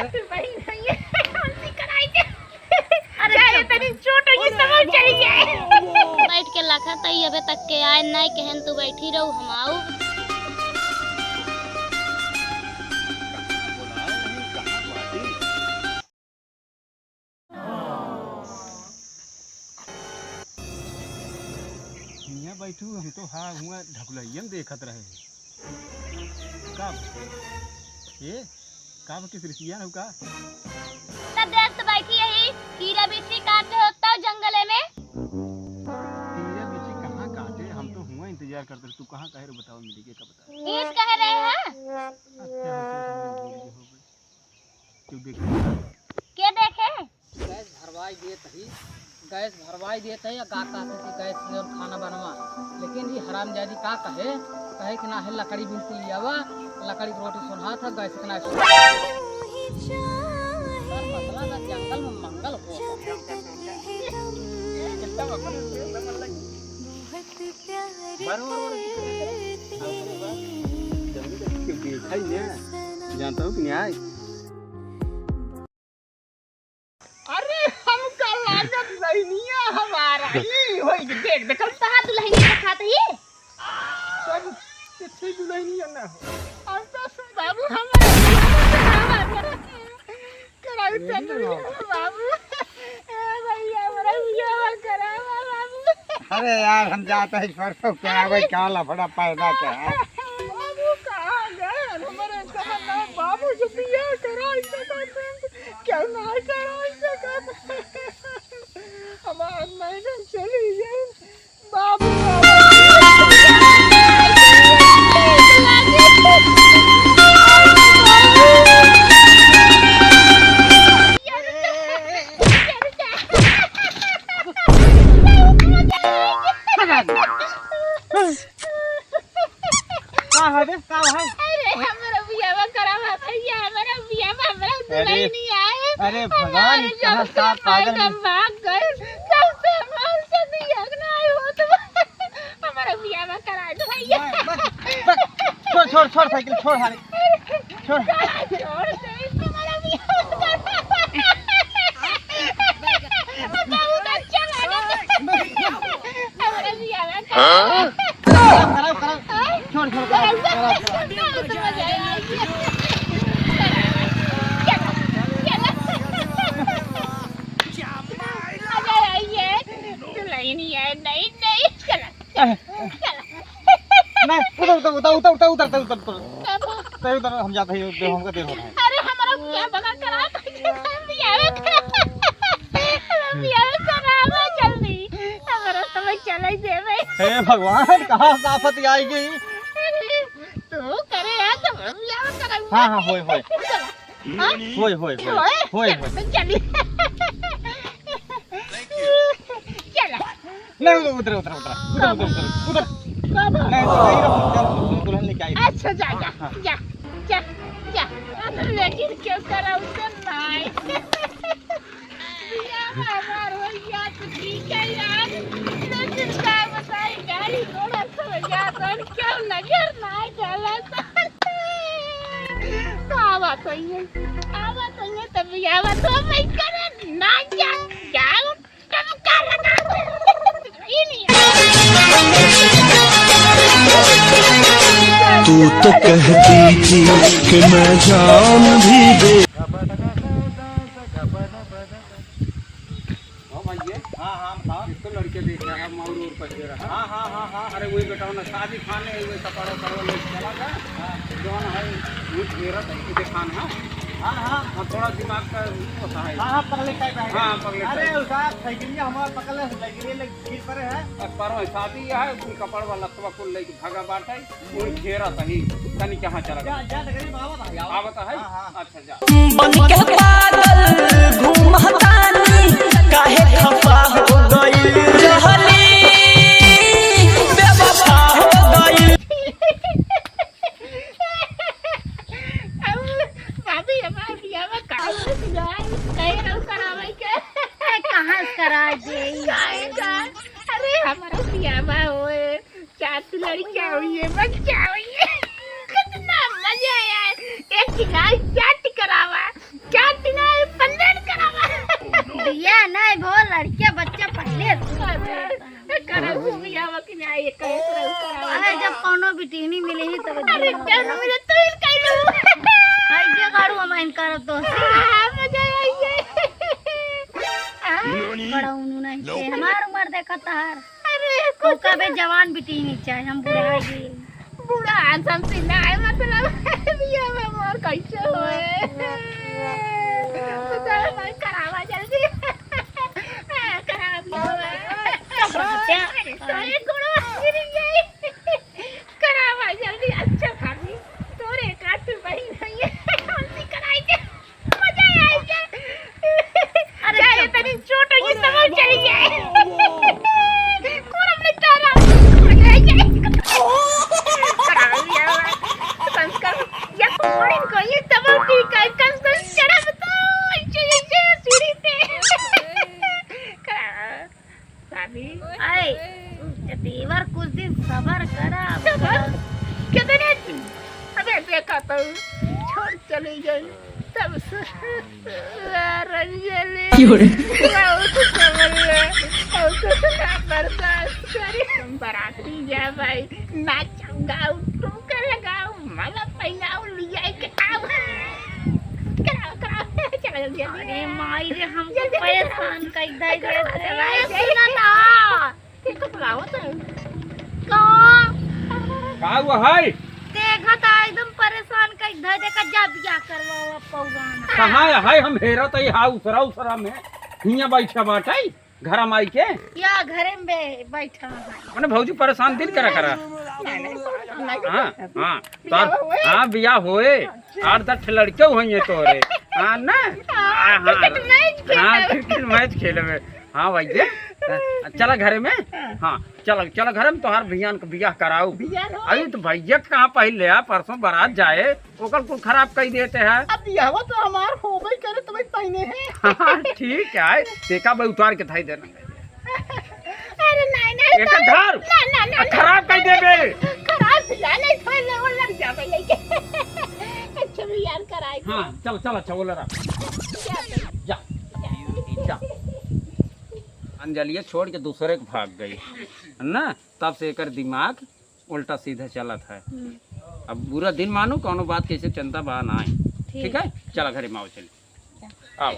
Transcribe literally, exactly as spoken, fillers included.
बहिन, भैया, हमसे कराई दे। अरे चाहे चुप। तनी चोट होई, अरे तब हम चली जाए। बैठ के लखत ही अबे तक के आए, नाहीं कहन तू बैठी रहू, हम आऊ। हियाँ बैठू, हम तो हा हुआँ ढकुलैया में देखत रहे। का बा? ए, का बा, किस रिसिया रहू का? तब देर से बैठी यही कीड़ा बिच्छी काटे होता जंगले में। कीड़ा बिच्छी कहाँ काटे? हम तो हुआँ इंतजार करत रहे। तू कहाँ कहे रे बतावा, मिली के का बतावा? ईद कह रहे हैं। अच्छा, अच्छा, अच्छा, भूल गए हो गए। क्यों देखे? के देखे? गैस भरवाई देत ही, गैस भरवाई देत ही, या का कहत ही कि गैस से और खाना बनवा, लेकिन ये हरामजादी का कहे, कहे कि ना है लकड़ी बिन के लियावा, लकड़ी के रोटी सोन्हात है, गैस के ना सोन्हात। सर, मतलब है जंगल में मंगल हो। जानता हूँ कि न्याय। अरे हमका लागत दुल्हनिया हमारा ई होई के देख, देख, हम कहाँ दुल्हनिया देखात ही? सब अच्छी दुल्हनिया ना हो। हम तो बाबू हमारे कराई ए, चल रही है बाबू। ए भैया, हमारा बियाह करावा बाबू। अरे यार, हम जाते हैं परसों करावे, क्या लफड़ा पैदा क्या है? बाबू कहाँ गए? हमारे जमाना बाबू जो बियाह कराई सकत, क्यों ना कराई सकत? हमार नैना चली गई। बाबू, बाबू। का है बे? का है? अरे, हमरा बियाहवा करावा भैया, हमरा बियाहवा, हमरा अरे, दुल्हन नहीं आए। अरे भगवान, हमारे कहाँ जब से साथ पागल हमारे है। सब भाग गए, जब से हमारे से बियाह नहीं होत बा। हमरा बियाहवा करा दो भैया। बस, बस, बस, छोड़, छोड़, छोड़ साइकिल, छोड़ हारे। छोड़। छोड़ दे, हमारा बियाह। बहुत अच्छा लगा। हमारा बियाह। हाँ? खराब, खराब। छोड़, छोड़, खराब, खराब, खराब। बहुत मजा आया। चलो, चलो। मजा आई है। दुल्हन ही है, नहीं, नहीं, चलो। नहीं, उतर, उतर, उतर। बाबू। नहीं, उतर, हम जाते हैं, हमका देर हो रहा है। अरे, हमारा बियाह बगा करा, बियाह करा। हमारा बियाह करावा जल्दी। हमारा तो मैं चले देवे। हे भगवान, कहाँ से आफत आई गई? अरे, तू करे यार, तो हम बियाह करा। हाँ, हाँ, होए, होए। चलो। हाँ? होय, होय, होय। होय? होय, होय। चल, चल। चल। नहीं, उधर, उधर, उधर, उधर। उधर, उधर, उधर, उधर। का बात? नहीं, तो यही रहो, जाओ, तुम दुल्हन लेके आई। अच्छा, जा, जा, हाँ। जा, जा, जा। अब लेकिन क्यों करा उसे नाई? बियाह हमार हो गया तो ठीक है यार, लेकिन का बताई, गाड़ी घोड़ा सब हो गया तो क्यों नजर ना डाला तो? का बात होई है? का बात होई है? तब बियाह तो मैं करे ना जा, जाओ, तब का लगा? ई नहीं। तू तो कहती थी कि मैं जान भी दे। हाँ भाई, ये? हाँ, हाँ, बताओ। एक तो लड़के देखे हैं, मौर और पहले रहा। हाँ, हाँ, हाँ, हाँ। अरे, वही बेटा, ना शादी खाने है, वही कपड़ा उपड़ा लेके चला था। हाँ। जौन है, वो घेरा था, ये दिखान है। हाँ, हाँ। हाँ, थोड़ा दिमाग का वो होता है। हाँ, हाँ, पगले टाइप है। हाँ, पगले अरे, टाइप। उसका साइकिल हमारा पकड़ ले, साइकिल ले गिर पड़े है। अब पर शादी है, कुल कपड़ वाला तो कुल लेके भागा बाटे। उन घेरा तनी, तनी कहाँ चला गया? जा, जा, डगरी में आवत है। आवत है? हाँ, हाँ। अच्छा, जा। बन के पागल घूमतानी, काहे खफा हो गइल रहली, बेवफा हो गइल। अब भाभी, हमार बियाह में का कहे रहू करावे के? अरे, कहाँ से करा दे? काहे का? अरे, हमारा बियाह होए। चार ठो लड़कियाँ हुई है, बच्चा हुई है। कितना मजा आया है। एक गिलास चाट करावा, क्या वो लड़किया बच्चा पहले से। अरे, करब घूमी आवा कि ना, ये कहे तो रहू करब। अरे, जब कौनो बिटिहनी मिली ही तब अरे, जब मिले तो ही कह लू। भाई, जे गाड़ू हम आइन करब तो। हाँ, मजा आई है। बड़ा उन्होंने हमार उम्र देखा तार। अरे, तो कबे जवान बिटिहनी चाहे, हम बुढ़ा गए। बूढ़ा handsome सीना है, मतलब, बियाह में मोर कैसे होए? तो भाई करावा जल्दी। करावा बियाह। चुप रह, क्या? अरे, sorry, गोड़वा गिर गई। करावा जल्दी, अच्छा भाभी, तोरे एक आध बहिन है, हमसे कराई दे। मजा आई जाए। अरे, चाहे चुप। तनी चोट होई, तब हम चली जाए। कोरम निपटारा। मजा आई जाए। संस्कार, या कोड़िन को ये तब हम ठीक है। कम से कम चढ़ब तो, ऐसे, ऐसे सीढ़ी पे। भाभी। आए, देवर कुछ दिन सबर करा। सबर? कितने दिन? अबे देखा तो, छोड़ चली गई। तब से, रंजली। क्यों रे? बहुत सबर ले, बहुत ना बर्दाश्त करी। बराती जा भाई, नाच गाओ, ठुमका लगाओ, माला पहनाओ, लिया के आओ। कराओ, कराओ, चलो जल्दी, जल्दी। अरे माई रे, हमको जल्दी, जल्दी परेशान कराओ। कर दे रे। कराओ, कराओ, ए, कराओ। सुना ना। ये तो बुलावत है। का? का हुआ है? देखा था, एकदम परेशान कर दे, देखा जा बियाह करवावा पौवाना। कहाँ है? हम हेरा तई हा उसरा, उसरा में। हियाँ बैठा बाटे। घरा माई के? या घरे में बे-, बैठा है। मने भौजी परेशान दिन करा करा। नहीं, नहीं, नहीं, नहीं। हाँ, हाँ। बियाह तोर, होए? हाँ, बियाह होए। अच्छा। आठ दस ठे लड़के होइए तोरे। हाँ ना? हाँ, हाँ, हाँ। Cricket match खेले। हाँ, cricket match खेले में। हाँ भैया। चला घरे में। हाँ, चला, चला घरे में, तोहार भैया के बियाह कराऊ। बियाह हो? अरे तो भैया के कहाँ पहले आ, परसों बारात जाए। ओकर कुल खराब कई देते हैं। अब बियाहवा तो हमार होबे करे, तुम्हें पहने हैं। हाँ, ठीक है, देखा भाई उतार के धाई देना। अरे नहीं, नहीं, एकर नहीं। धार। ना, ना, ना, आ, ना। खराब कई देबे। खराब बियाह नहीं, थोड़े ले वो लग जावे लेके। अच्छा बियाह कराए। हाँ, चल, चल, अच्छा, वो लड़ा। जा, जा, जा। अंजलिया छोड़ के दूसरे के भाग गई, है ना? तब से एकर दिमाग उल्टा सीधा चलत है। हम्म। अब बुरा दिन मानू, कौनो बात कैसे चलता बा ना है। ठीक। ठीक है, चला घरे में आओ, चली। आओ।